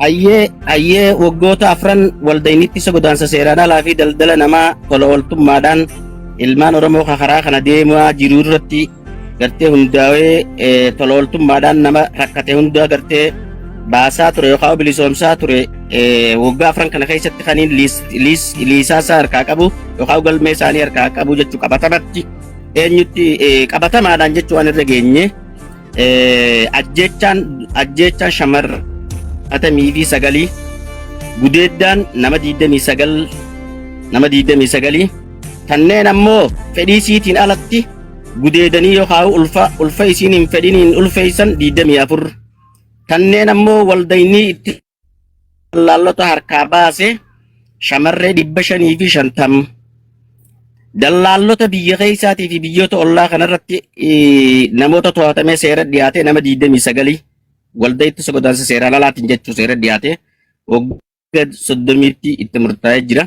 Ayyee, ayyee, waggoota afran waldayni ittisa godaansa seeraan alaa fi daldala namaa tola ooltummaadhaan ilmaan Oromoo karaa kana deemaa jiru irratti gartee hundaa'ee tola ooltummaadhaan nama rakkate hundaa gartee baasaa ture yookaan bilisoomsaa ture, waggaa afran kana keessatti kaniin liisaasaa harkaa qabu yookaan galmee isaanii harkaa qabu jechuu, qabatamatti eenyutti qabatamaadhaan jechuu waan irra geenye, ajjechaan shamarra 59, gudeeddaan nama 29, nama 29 kanneen ammoo fedhii siitiin alatti gudeedanii yookaan ulfa isiin hin fedhiniin ulfeessan 24, kanneen ammoo waldaynii itti dallaallota harkaa baase shamarree 550, dallaallota biyya keessaatii fi biyyoota ollaa kanarratti namoota to'atamee seera dhiyaate nama 29, waldaa ittisa godaansa seeraan alaatiin jechuu seera dhiyaate waggaa 30tti itti murtaa'ee jira.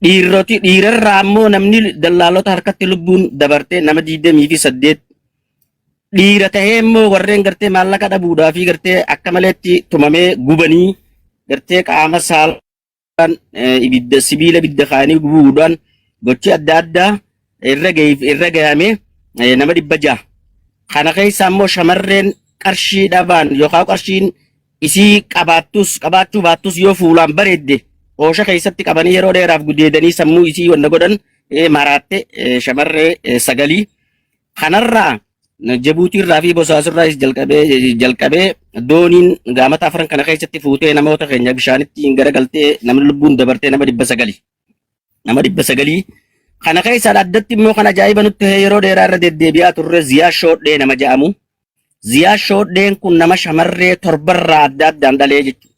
Dhiiroti dhiirarraa ammoo namni dallaalota harkatti lubbuun dabartee nama 28, dhiira tahee immoo warreen gartee maallaqa dhabuudhaa fi gartee akka maleetti tumamee gubanii gartee qaama saalaan ibidda sibiila ibidda kaa'anii gubuudhaan gochi adda addaa irra irra gahame nama 600. Kana keessa ammoo shamarreen qarshii dhabaan yookaan qarshiin isii qabaattus qabaachuu baattus yoo fuulaan bareedde oosha keessatti qabanii yeroo dheeraaf gudeedanii sammuu isii wanna godhan maraatte shamarree sagalii. Kanarraa Jabuutiirraa fi Bosaasirraas jalqabee dooniin gaamata afran kana keessatti fuutee namoota keenya bishaanitti hin garagaltee namni lubbuun dabartee nama 900. Nama 900 kana keessaa addatti immoo kan ajaa'iba nutti ta'e yeroo dheeraa irra deddeebi'aa turre Ziyaa Shoodhee nama jedhamu. Ziyaa Shoodheen kun nama shamarree torbarraa adda addaan dhalee jechuudha.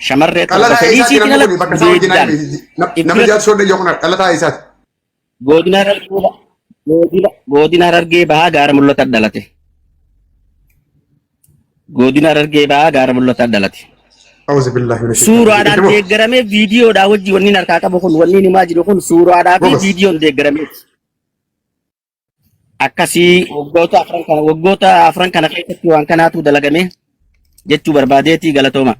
Shamarree 7 Dhalataa fedhii eessaati isiitiin namni ala kun? Bakka isaa wajjin gudeeddaan. Nama Ziyaad Shoodhee jedhu kun dhalataa eessaati? Godina Harargee Bahaa gaara mul'ata dhalate. Godina Harargee Bahaa gaara mul'ata dhalate. Auzu billahi minash Suuraadhaan deeggaramee viidiyoodhaa wajji wanni harkaa qabu kun, wanni himaa jiru kun suuraadhaa fi Gobas. viidiyoon deeggaramee. Akkasii waggoota afran kana keessatti waan kanaatu dalagame jechuu barbaadeetii, galatooma.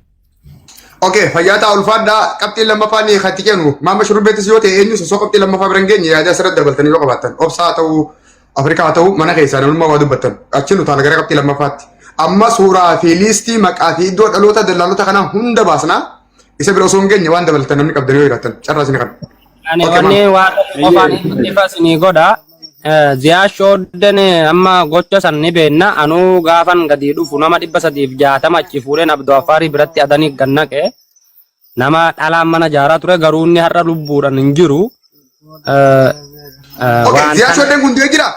Okay, fayyaa ta'a, ulfaadhaa. Qabxiin lammaffaa ni katti kennu. Maama Shurrubbeettis yoo ta'e eenyu osoo qabxii lammaffaa bira hin geenye yaada asirratti dabaltanii yoo qabaattan. Obsaa haa ta'u, Afrikaa haa ta'u, mana keessaa namummaa waa dubbattan. Achi nu taala gara qabxii lammaffaatti. Amma suuraa fi liistii maqaa fi iddoo dhaloota dallaalota kanaa hunda baasnaa. Isa bira osoo hin geenye waan dabalatan namni qabdan yoo jiraattan carraa isin kana. Ani Okay, wanni waan qofaan ifa isinii godha. Ziyaa Shoodden amma gocha san ni beenna. Anuu gaafan gadi dhufu nama 360 achi fuudheen Abduu Affaarii biratti adanii gannaqe. Nama dhalaan mana jaaraa ture, garuu inni har'a lubbuudhaan hin jiru. Okay, Waan Ziyaa kana Shoddeen kun du'ee jira.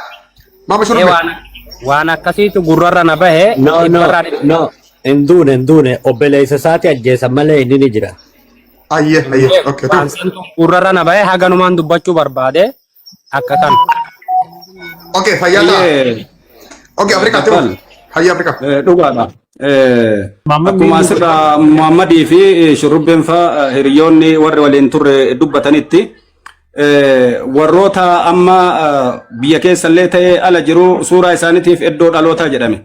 Maama Shurrubbee. Waan akkasiitu gurrarra na bahe. No, no, dhibbarraa no. Hin duune, hin duune. Obboleessa isaati ajjeesan malee inni ni jira. Ayyee, okay. Waan santu gurrarra na bahe, haganumaan dubbachuu barbaade akka kana. Okay, fayyaa ta'a. Ayyee. Okay, Afrikaa Dabbal. ta'u. Hayya Afrikaa. Dhugaadha. Akkuma asirraa Muhammadii fi Shurrubbeen fa'aa hiriyoonni warri waliin turre dubbatanitti, warroota amma biyya keessallee ta'ee ala jiru suuraa isaaniitiif iddoo dhalootaa jedhame.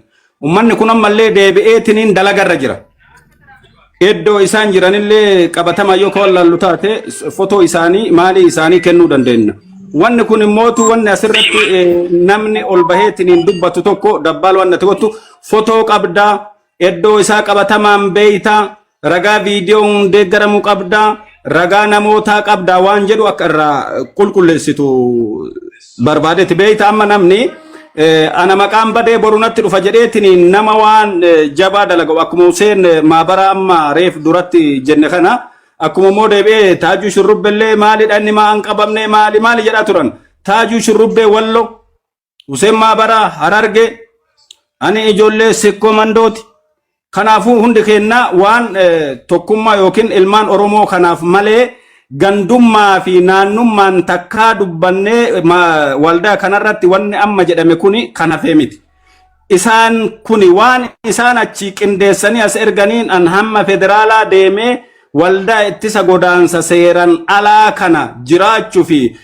Uummanni kun ammallee deebi'eetiniin dalagarra jira. Iddoo isaan jiranillee qabatamaa yoo ka wallaallu taate fotoo isaanii maalii isaanii kennuu dandeenya. Wanni kun immootu wanni asirratti namni ol baheetiniin dubbatu tokko dabbaal wanni ati gottu fotoo qabdaa, iddoo isaa qabatamaan beeytaa, ragaa viidiyoon deeggaramu qabdaa, ragaa namootaa qabdaa waan jedhu akka irraa qulqulleessitu barbaadeeti. Beeyta, amma namni ana maqaan badee boru natti dhufa jedheetiin nama waan jabaa dalagamu akkuma Huseen maabara amma reef duratti jenne kana, akkuma immoo deebi'ee Taajuu Shurrubbellee maalidha, inni maa hin qabamne, maali maali jedhaa turan. Taajuu Shurrubbee Wallo, Huseen Maabaraa Hararge, ani ijoollee Sikkoo Mandooti. Kanaafuu hundi keenya waan tokkummaa yookiin ilmaan Oromoo kanaaf malee gandummaa fi naannummaan takkaa dubbannee waldaa kanarratti wanni amma jedhame kuni kan hafee miti. Isaan kuni waan isaan achi qindeessanii as erganiin an hamma federaalaa deemee waldaa ittisa godaansa seeran alaa kana jiraachuu fi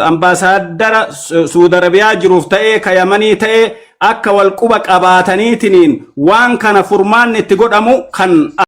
ambaasaaddara Suudi Arabiyaa jiruuf ta'ee ka Yamanii ta'ee akka wal quba qabaataniitiniin waan kana furmaanni itti godhamu kan